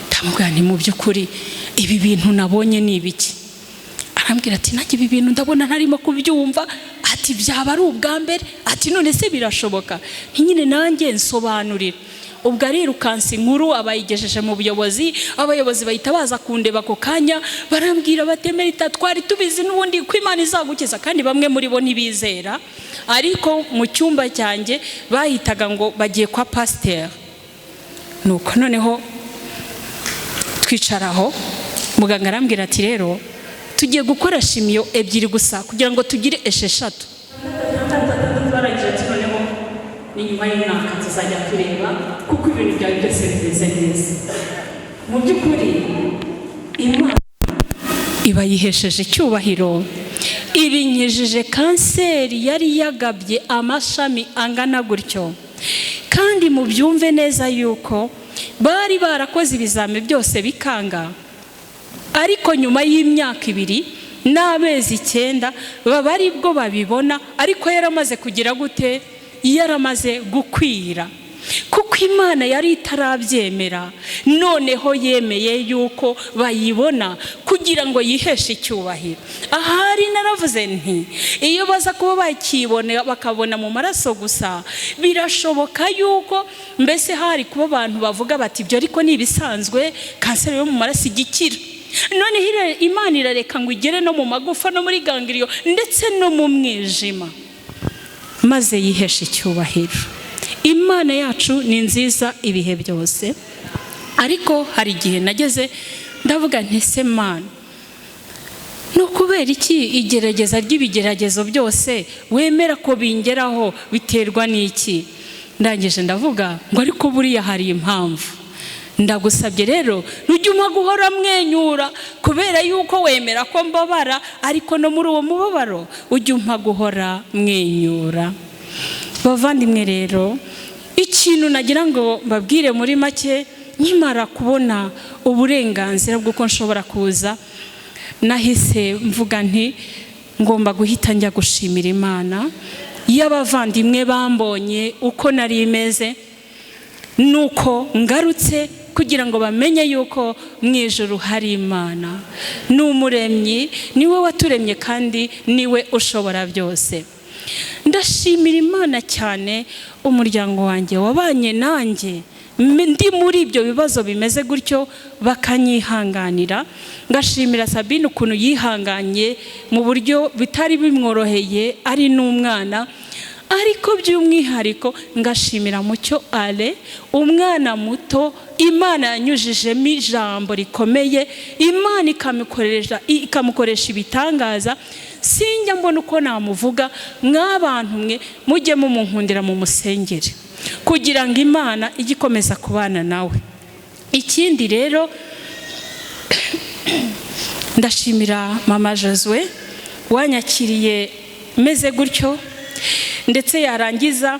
Ndamubwira nti: "Mu by'ukuri ibi bintu nabonye ni ibiki?" Arambwira ati: "Nanjye ibi bintu ndabona ntarimo kubyumva." Ati: "Byaba ari ubwa mbere." Ati: "None se birashoboka?" Nyine nanjye nsobanurira. Ubwo arirukansa inkuru, abayigejeje mu buyobozi. Abayobozi bahita baza kundeba ako kanya, barambwira bati: "Emerita, twari tubizi n'ubundi ko Imana izagukiza." Kandi bamwe muri bo ntibizera, ariko mu cyumba cyanjye bahitaga ngo bagiye kwa pasiteri. Nuko noneho twicaraho, muganga arambwira ati: "Rero tugiye gukora chimio ebyiri gusa kugira ngo tugire 6." Barangije ati: "Noneho ni nyuma y'umwaka tuzajya tureba, kuko ibintu byawe byose bimeze neza." Mu by'ukuri Imana iba yihesheje icyubahiro, ibinyujije kanseri yari yagabye amashami angana gutyo. Kandi mubyumve neza yuko bari barakoze ibizami byose bikanga, ariko nyuma y'imyaka 2 n'amezi 9 baba aribwo babibona. Ariko yaramaze kugira gute? Yaramaze gukwira, kuko Imana yari itarabyemera. Noneho yemeye yuko bayibona kugira ngo yiheshe icyubahiro. Ahari naravuze nti: iyo baza kuba bakibona, bakabona mu maraso gusa, birashoboka yuko mbese hari kuba abantu bavuga bati: "Ibyo ariko ni ibisanzwe, kanseri yo mu maraso igikira." Noneho Imana irareka ngo igere no mu magufa, no muri ganglion, ndetse no mu mwijima, maze yihesha icyubahiro. Imana yacu ni nziza ibihe byose. Ariko hari igihe nageze ndavuga nti: "Se Mana, ni ukubera iki igerageza ry'ibigeragezo byose wemera ko bingeraho? Biterwa n'iki?" Ndangije ndavuga ngo: "Ariko buriya hari impamvu. Ndagusabye rero, ntujye umpa guhora mwenyura kubera yuko wemera ko mbabara, ariko no muri uwo mubabaro ujye umpa guhora mwenyura." Bavandimwe rero, ikintu nagira ngo mbabwire muri make, nkimara kubona uburenganzira bw'uko nshobora kuza, nahise mvuga nti: ngomba guhita njya gushimira Imana. Iyo abavandimwe bambonye uko nari imeze nuko ngarutse, kugira ngo bamenye yuko mu ijuru hari Imana, ni umuremyi, niwe waturemye kandi niwe ushobora byose. Ndashimira Imana cyane umuryango wanjye wabanye nanjye ndi muri ibyo bibazo bimeze gutyo, bakanyihanganira. Ngashimira Sabine ukuntu yihanganye mu buryo bitari bimworoheye, ari n'umwana. Ariko by'umwihariko ngashimira Mucyo Ale, umwana muto Imana yanyujijemo ijambo rikomeye, Imana ikamukoresha ibitangaza. Sinjya mbona uko namuvuga. Mw'abantu mwe, mujye mumunkundira mu musengere kugira ngo Imana ijye ikomeza kubana nawe. Ikindi rero, ndashimira mama Josue wanyakiriye meze gutyo, ndetse yarangiza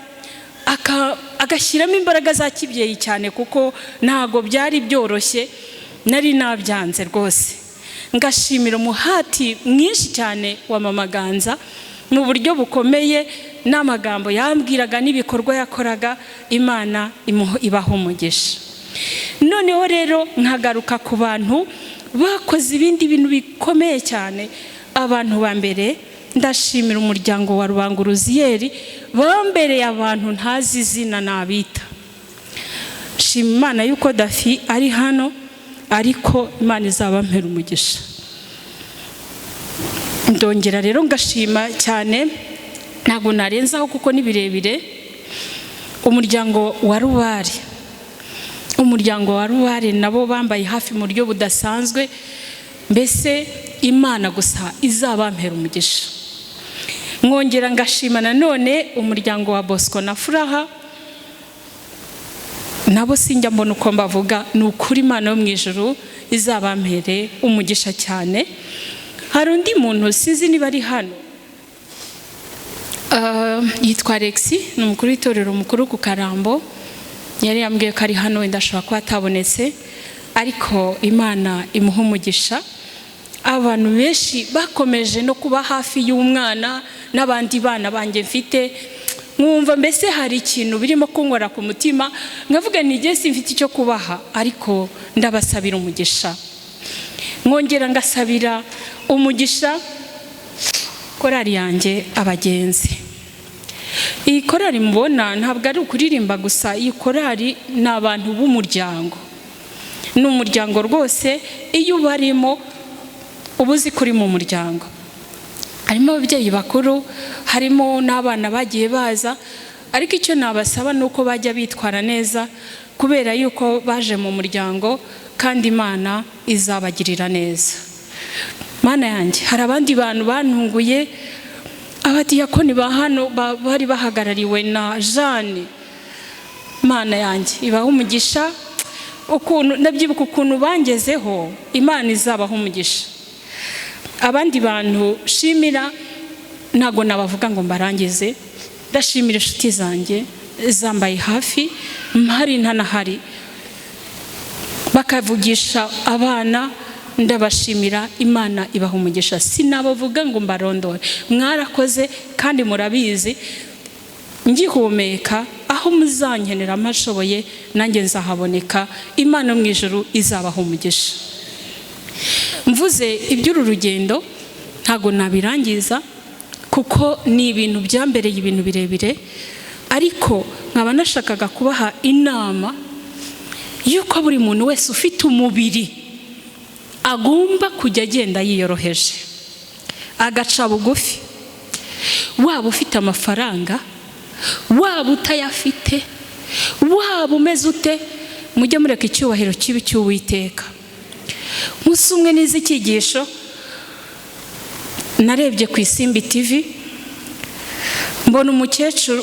agashyiramo imbaraga za kibyeyi cyane, kuko ntabwo byari byoroshye, nari nabyanze rwose. Ngashimira umuhati mwinshi cyane wa mama Ganza mu buryo bukomeye, n'amagambo yambwiraga n'ibikorwa yakoraga. Imana ibaha umugisha. Noneho rero nkagaruka ku bantu bakoze ibindi bintu bikomeye cyane. Abantu ba mbere, ndashimira umuryango wa Rubanguruziyeri, bambereye abantu ntazi izina nabita. Shima Imana yuko Dafi ari hano, ariko Imana izabampera umugisha. Ndongera rero ngashima cyane, ntabwo narenzaho kuko ni birebire, umuryango wa Rubare. Umuryango wa Rubare nabo bambaye hafi mu buryo budasanzwe. Mbese Imana gusa izabampera umugisha. Mwongera ngashima nanone umuryango wa Bosco na Furaha, nabo sinjya mbona uko mbavuga. Ni ukuri, Imana yo mu ijuru izabampere umugisha cyane. Hari undi muntu, sinzi niba ari hano. Yitwa Alexi, ni umukuru w'itorero mukuru ku Karambo. Yari yambwiye ko ari hano, wenda ashobora kuba atabonetse, ariko Imana imuha umugisha. Abantu benshi bakomeje no kuba hafi y'umwana n'abandi bana banjye mfite, nkumva mbese hari ikintu birimo kunkora ku mutima, nkavuga nijye simfite icyo kubaha, ariko ndabasabira umugisha. Nkongera ngasabira umugisha korali yanjye Abagenzi. Iyi korali mubona ntabwo ari ukuririmba gusa. Iyi korali ni abantu b'umuryango, ni umuryango rwose. Iyo ubarimo uba uzi ko uri mu muryango. Harimo ababyeyi bakuru, harimo n'abana bagiye baza, ariko icyo nabasaba ni uko bajya bitwara neza, kubera yuko baje mu muryango kandi Imana izabagirira neza. Mana yanjye, hari abandi bantu bantunguye, abadiyakoni ba hano bari bahagarariwe na Jeanne. Mana yanjye ibaha umugisha. Ukuntu ndabyibuka, ukuntu bangezeho, Imana izabaha umugisha. Abandi bantu shimira ntabwo nabavuga ngo mbarangize. Ndashimira inshuti zanjye zambaye hafi mpari ntanahari, bakavugisha abana. Ndabashimira, Imana ibaha umugisha. Sinabavuga ngo mbarondore, mwarakoze kandi murabizi. Ngihumeka, aho muzankenera amashoboye nanjye nzahaboneka. Imana mu ijuru izabaha umugisha. Mvuze iby'uru rugendo ntabwo nabirangiza, kuko ni ibintu byambereye ibintu birebire, ariko nkaba nashakaga kubaha inama y'uko buri muntu wese ufite umubiri agomba kujya agenda yiyoroheje, agaca bugufi. Waba ufite amafaranga, waba utayafite, waba umeze ute, mujye mureka icyubahiro kibi cy'Uwiteka. Umunsi umwe nize icyigisho narebye ku Isimbi TV, mbona umukecuru,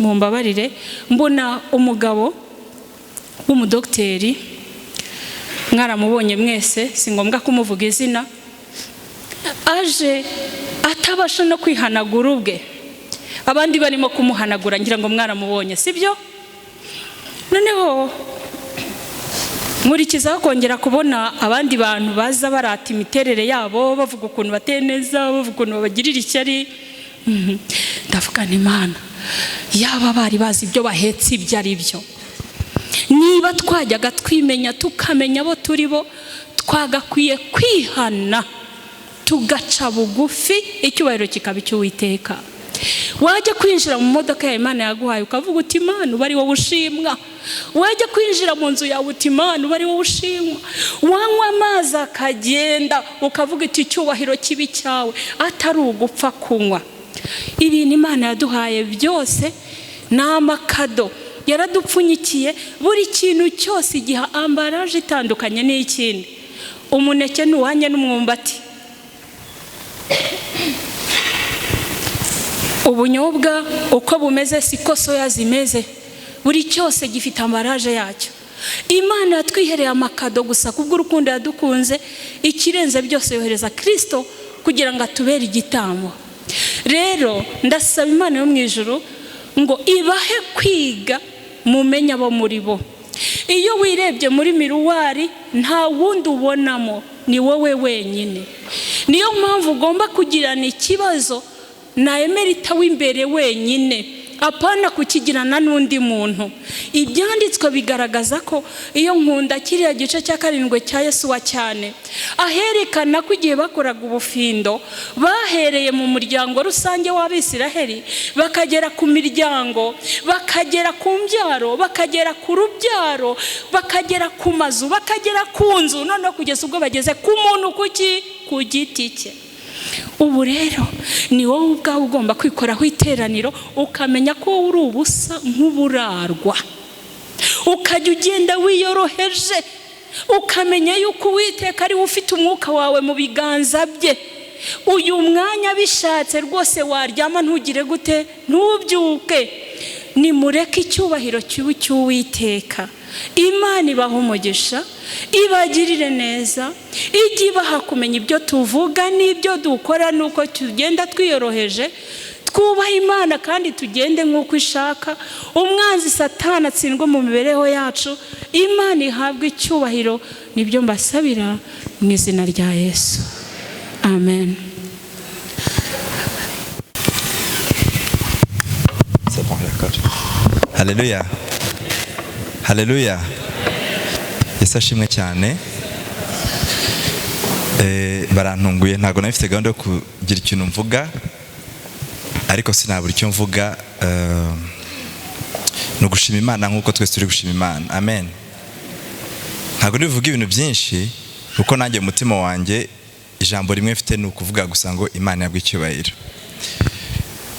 mumbabarire, mbona umugabo w'umudogiteri, mwaramubonye mwese, si ngombwa kumuvuga izina, aje atabasha no kwihanagura ubwe, abandi barimo kumuhanagura. Ngira ngo mwaramubonye, sibyo? Noneho nkurikizaho kongera kubona abandi bantu baza barata imiterere yabo, bavuga ukuntu bateye neza, bavuga ukuntu babagirira ishyari. Ndavuga nti: "Imana, yaba bari bazi ibyo bahetse ibyo ari byo." Niba twajyaga twimenya, tukamenya abo turi bo, twagakwiye kwihana, tugaca bugufi, icyubahiro kikaba icy'Uwiteka. Wajya kwinjira mu modoka yawe Imana yaguhaye, ukavuga uti: "Imana, uba ari wowe ushimwa." Wajya kwinjira mu nzu yawe, uti: "Imana, uba ari wowe ushimwa." Wanywa amazi akagenda, ukavuga uti: "Icyubahiro kibi cyawe," atari ugupfa kunywa. Ibintu Imana yaduhaye byose ni amakado, yaradupfunyikiye. Buri kintu cyose igiha emballage itandukanye n'ikindi. Umuneke ntuwanye n'umwumbati, ubunyobwa uko bumeze siko soya zimeze. Buri cyose gifite emballage yacyo. Imana yatwihereye amakado gusa kubw'urukundo yadukunze. Ikirenze byose, yohereza Kirisito kugira ngo atubere igitambo. Rero ndasaba Imana yo mu ijuru ngo ibahe kwiga, mumenye abo muri bo. Iyo wirebye muri miroir, nta wundi ubonamo, ni wowe wenyine. Niyo mpamvu ugomba kugirana ikibazo na Emerita w'imbere wenyine, apana kukigirana n'undi muntu. Ibyanditswe bigaragaza ko iyo nkunda kiriya gice cya 7 cya Yesuwa cyane, aherekana ko igihe bakoraga ubufindo bahereye mu muryango rusange w'Abisiraheli, bakagera ku miryango, bakagera ku mbyaro, bakagera ku rubyaro, bakagera ku mazu, bakagera ku nzu, noneho kugeza ubwo bageze ku muntu kuki ku giti cye. Ubu rero ni wowe ubwawe ugomba kwikoraho iteraniro, ukamenya ko wowe uri ubusa nk'uburarwa, ukajya ugenda wiyoroheje, ukamenya yuko Uwiteka ari we ufite umwuka wawe mu biganza bye. Uyu mwanya bishatse rwose waryama ntugire gute, ntubyuke. Nimureke icyubahiro kibe cy'Uwiteka. Imana ibaha umugisha, ibagirire neza, ijye ibaha kumenya ibyo tuvuga n'ibyo dukora n'uko tugenda twiyoroheje. Twubahe Imana kandi tugende nk'uko ishaka. Umwanzi Satani atsindwe mu mibereho yacu, Imana ihabwe icyubahiro. Nibyo mbasabira mu izina rya Yesu, amen. C'est bon, d'accord. Haleluya. Haleluya. Yesu ashimwe cyane. Barantunguye, ntabwo nari mfite gahunda yo kugira ikintu mvuga, ariko sinabura icyo mvuga. Ni ugushima Imana nk'uko twese turi gushima Imana. Amen. Ntabwo ndibuvuge ibintu byinshi, kuko nanjye mu mutima wanjye ijambo rimwe mfite ni ukuvuga gusa ngo Imana yabwe icyubahiro.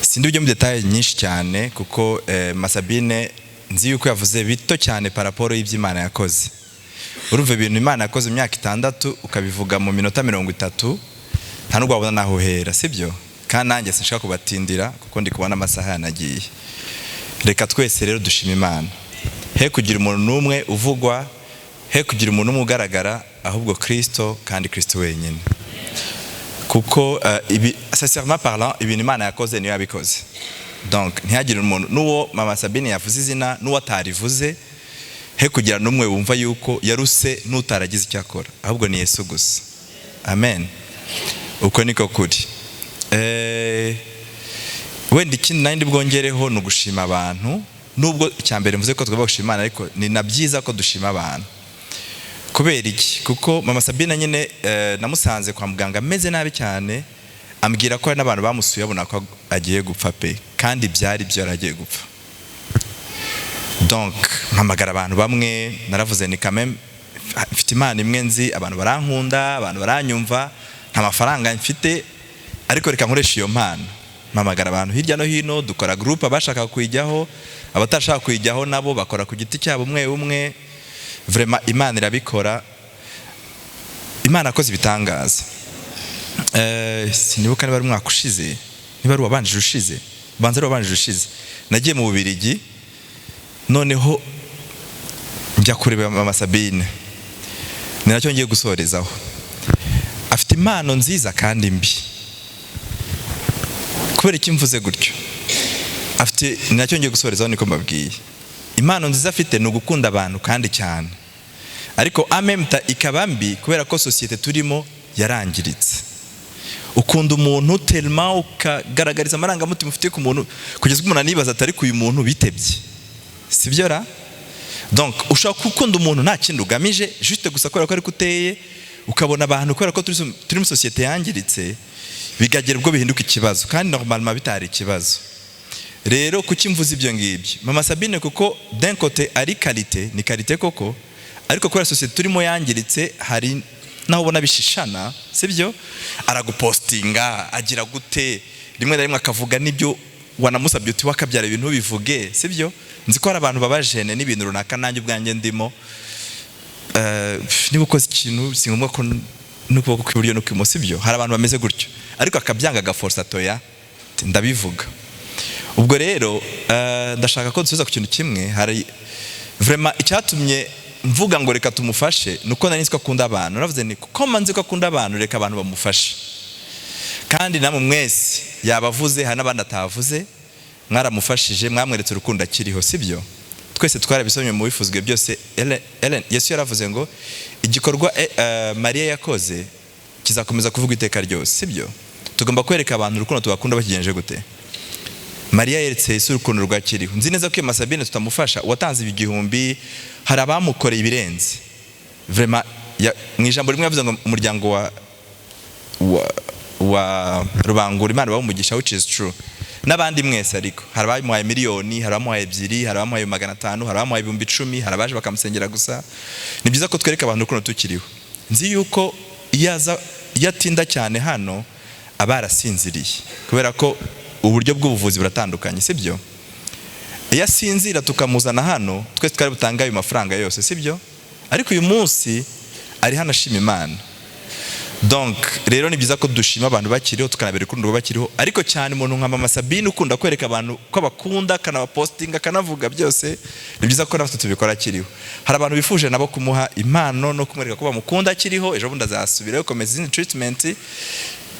Sindi bujye mu détails nyinshi cyane, kuko Masabine nzi yuko yavuze bito cyane par rapport y'ibyo Imana yakoze. Urumva, ibintu Imana yakoze mu myaka 6 ukabivuga mu minota 30, nta nubwo wabona naho uhera, sibyo? Kandi nanjye sinshaka kubatindira, kuko ndi kubona amasaha yanagiye. Reka twese rero dushima Imana, he kugira umuntu n'umwe uvugwa, he kugira umuntu umwe ugaragara, ahubwo Kristo kandi Kristo wenyine, kuko ibi, sincèrement parlant, ibintu Imana yakoze niyo yabikoze. Donc ntihagire umuntu n'uwo mama Sabine yavuze izina n'uwo atarivuze, he kugira n'umwe wumva yuko yaruse n'utaragize icyo akora, ahubwo ni Yesu gusa. Amen. Uko niko kuri. Wenda ikindi nandi bwongereho ni ugushima abantu. Nubwo icya mbere mvuze ko tugomba gushima Imana, ariko ni na byiza ko dushima abantu. Kubera iki? Kuko mama Sabine nyine, namusanze kwa muganga ameze nabi cyane, ambwira ko hari n'abantu bamusuye babona ko agiye gupfa pe, kandi byari byo, yari agiye gupfa. Donc mpamagara abantu bamwe, naravuze ni quand mfite Imana imwe nzi, abantu barankunda, abantu baranyumva, nta mafaranga mfite, ariko reka nkoresha iyo mpano. Mpamagara abantu hirya no hino, dukora groupe, abashaka kuyijyaho, abatashaka kuyijyaho nabo bakora ku giti cyabo umwe umwe. Vraiment Imana irabikora, Imana akoze ibitangaza. Sinibuka niba ari umwaka ushize, niba ari uwabanjije ushize, banza ari uwabanjije ushize, nagiye mu Bubiligi, noneho njya kureba mama Sabine. Ni nacyo ngiye gusorezaho. Afite impano nziza kandi mbi. Kubera iki mvuze gutyo? Afite, ni nacyo ngiye gusorezaho, niko mbabwiye. Impano nziza afite ni ugukunda abantu kandi cyane, ariko amemta ikaba mbi kubera ko sosiyete turimo yarangiritse. Ukunda umuntu tellement, ukagaragariza amarangamutima ufite ku muntu kugeza ubwo umuntu anibaza atari ku uyu muntu bitebye, sibyo ra? Donc ushobora gukunda umuntu nta kindi ugamije, juste gusa kubera ko ariko uteye. Ukabona abantu, kubera ko turi muri sosiyete yangiritse, bikagera ubwo bihinduka ikibazo kandi normalement bitari ikibazo. Rero kuki mvuze ibyo ngibyo? Mama Sabine, kuko d'un côté ari qualité, ni qualité koko, ariko kubera sosiyete turimo yangiritse, hari naho ubona bishishana, sibyo? Aragupostinga, agira gute, rimwe na rimwe akavuga n'ibyo wanamusabye uti wakabyara ibintu bivuge, sibyo? Nzi ko hari abantu babajene n'ibintu runaka, nanjye ubwanjye ndimo. Niba ukoze ikintu, si ngombwa ko n'ukuboko kw'iburyo n'ukw'imoso, sibyo? Hari abantu bameze gutyo, ariko akabyanga, agaforsa, toya, ndabivuga. Ubwo rero ndashaka ko dusubiza ku kintu kimwe. Hari vraiment icyatumye mvuga ngo reka tumufashe, ni uko nari nzi ko akunda abantu. Naravuze ni kuko nzi ko akunda abantu, reka abantu bamufashe. Kandi namwe mwese yabavuze, hari n'abandi atavuze, mwaramufashije, mwamweretse urukundo akiriho, sibyo? Twese twarabisomye mu bifuzwe byose. Ellen, Yesu yaravuze ngo igikorwa Mariya yakoze kizakomeza kuvuga iteka ryose, sibyo? Tugomba kwereka abantu urukundo tubakunda bakigenje gute? Mariya yeretse Yesu urukundo rwakiriho. Nzi neza ko iyo Masabine tutamufasha, uwatanze 1000, hari abamukoreye ibirenze. Vraiment mu ijambo rimwe yavuze ngo umuryango wa Rubangura, Imana umugisha, which is true, n'abandi mwese. Ariko hari abamuhaye miliyoni, hari abamuhaye 2, hari abamuhaye 500, hari abamuhaye 10,000, hari abaje bakamusengera gusa. Ni byiza ko twereka abantu urukundo tukiriho. Nzi yuko iyo aza, iyo atinda cyane hano, aba yarasinziriye, kubera ko uburyo bw'ubuvuzi buratandukanye, sibyo? Iyo asinzira tukamuzana hano, twese twari butange ayo mafaranga yose, sibyo? Ariko uyu munsi ari hano ashima Imana. Donc rero ni byiza ko dushima abantu bakiriho, tukanabereka urukundo bakiriho, ariko cyane umuntu nka mama Sabine ukunda kwereka abantu ko bakunda, akanabapostinga, akanavuga byose, ni byiza ko natwe tubikora akiriho. Hari abantu bifuje nabo kumuha impano no kumwereka ko bamukunda akiriho. Ejo bundi azasubirayo gukomeza izindi treatment,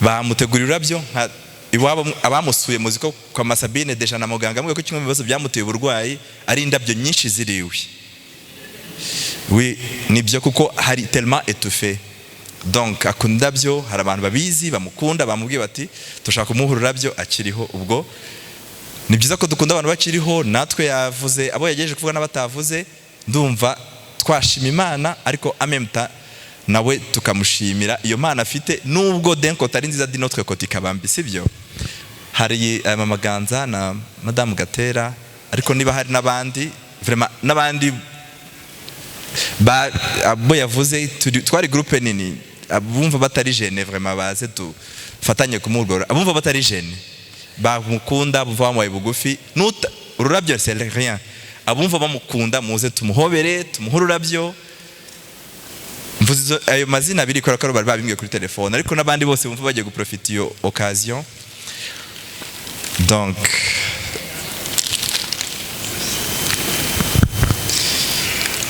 bamutegurira ururabyo nka Iwabo abamusuye muzi ko kwa Masabine déjà na muganga amubwiye ko kimwe mu bibazo byamuteye uburwayi ari indabyo nyinshi ziriwe. Oui, nibyo, kuko hari tellement étouffé. Donc akunda indabyo. Hari abantu babizi bamukunda, bamubwiye bati turashaka kumuha ururabyo akiriho. Ubwo ni byiza ko dukunda abantu bakiriho. Natwe yavuze abo yagejeje kuvuga n'abatavuze. Ndumva twashima Imana, ariko amemta nawe tukamushimira iyo mpano afite, nubwo d'un côté ari nziza, d'un autre côté ikaba mbi, sibyo? Hari Mama Ganza na Madamu Gatera, ariko niba hari n'abandi, vraiment n'abandi abo yavuze, twari groupe nini. Abumva batari gêné, vraiment baze dufatanye kumugorora. Abumva batari gêné, bamukunda, bumva bamubaye bugufi, ururabyo c'est rien. Abumva bamukunda, muze tumuhobere, tumuhe ururabyo. Mvuze ayo mazina abiri kubera ko bari babimbwiye kuri telefone, ariko n'abandi bose bumva bagiye guprofita iyo occasion. Donc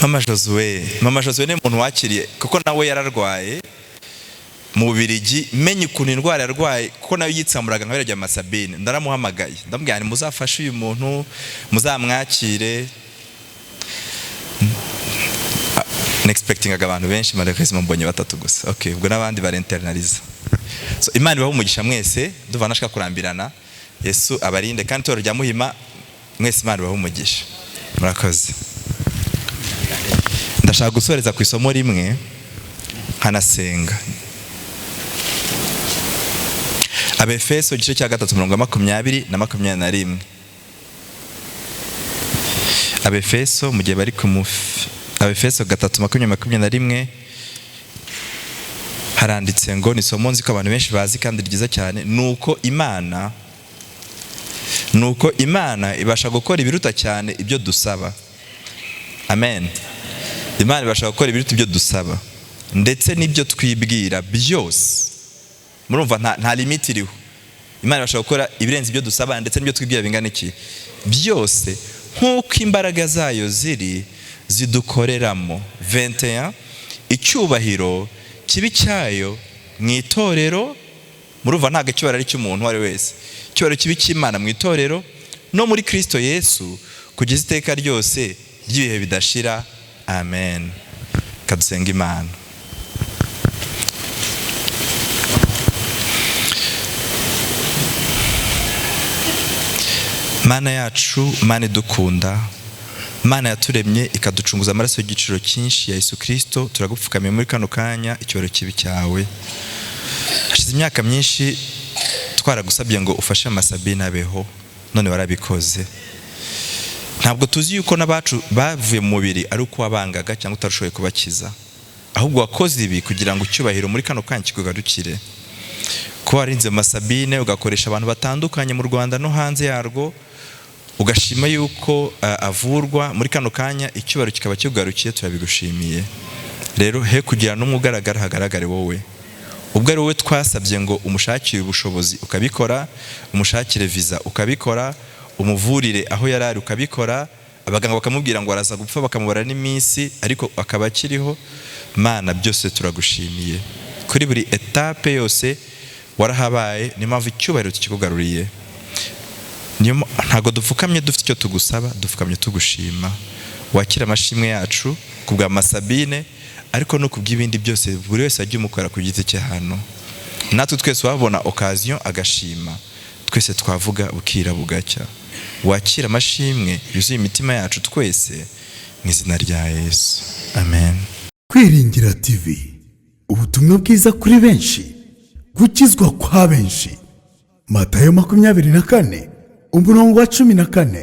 Mama Josue ni umuntu wakiriye, kuko nawe yararwaye mu Bubirigi. Menye ukuntu indwara yarwaye, kuko nawe yitsamuraga nka biriya Masabine. Ndaramuhamagaye, ndamubwira nti muzafashe uyu muntu, muzamwakire. Nexpectingaga abantu benshi, malheureusement mbonye batatu gusa. Okay, ubwo n'abandi barinternaliza. So Imana ibahe umugisha mwese. Ndumva nashaka kurambirana. Yesu abarinde, kandi itorero rya Muhima mwese Imana ibahe umugisha, murakoze. Ndashaka gusoreza ku isomo rimwe nkanasenga. Abefeso igice cya 3, umurongo wa 20 na 21. Abefeso, mu gihe bari ku Abefeso 3, 20, 21, haranditse ngo, ni isomo nzi ko abantu benshi bazi kandi ryiza cyane: nuko Imana ibasha gukora ibiruta cyane ibyo dusaba. Amen. Imana ibasha gukora ibiruta ibyo dusaba ndetse n'ibyo twibwira byose. Murumva nta limite iriho. Imana ibasha gukora ibirenze ibyo dusaba ndetse n'ibyo twibwira. Bingana iki? Byose, nk'uko imbaraga zayo ziri zidukoreramo. 21: icyubahiro kibi cyayo mu itorero. Murumva ntabwo icyubahiro ari icy'umuntu uwo ari we wese. Icyubahiro kibi cy'Imana mu itorero no muri Kristo Yesu kugeza iteka ryose ry'ibihe bidashira. Amen. Kadusenga Imana. Mana yacu, Mana idukunda, Mana yaturemye ikaducunguza amaraso y'igiciro cyinshi ya Yesu Kristo, turagupfukamiye muri kano kanya. Icyubahiro kibi cyawe. Hashize imyaka myinshi twaragusabye ngo ufashe Masabine abeho, none warabikoze. Ntabwo tuzi yuko n'abacu bavuye mu mubiri ari uko wabangaga cyangwa utarashoboye kubakiza, ahubwo wakoze ibi kugira ngo icyubahiro muri kano kanya kikugarukire. Kuba warinze Masabine, ugakoresha abantu batandukanye mu Rwanda no hanze yarwo, ugashima yuko avurwa muri kano kanya, icyubahiro kikaba kikugarukiye, turabigushimiye. Rero he kugira n'umwe ugaragara, hagaragare wowe. Ubwo ari wowe twasabye ngo umushakire ubushobozi ukabikora, umushakire visa ukabikora, umuvurire aho yari ari ukabikora, abaganga bakamubwira ngo araza gupfa, bakamubara n'iminsi, ariko akaba akiriho. Mana, byose turagushimiye. Kuri buri etape yose warahabaye, niyo mpamvu icyubahiro tukikugaruriye. Ntabwo dupfukamye dufite icyo tugusaba, dupfukamye tugushima. Wakira amashimwe yacu ku bwa Masabine, ariko no ku bw'ibindi byose buri wese ajya umukora ku giti cye hano. Natwe twese wabona occasion agashima, twese twavuga bukira bugacya. Wakira amashimwe yuzuye imitima yacu twese mu izina rya Yesu, amen. Kwiringira TV, ubutumwa bwiza kuri benshi, gukizwa kwa benshi. Matayo 24, umurongo wa 14.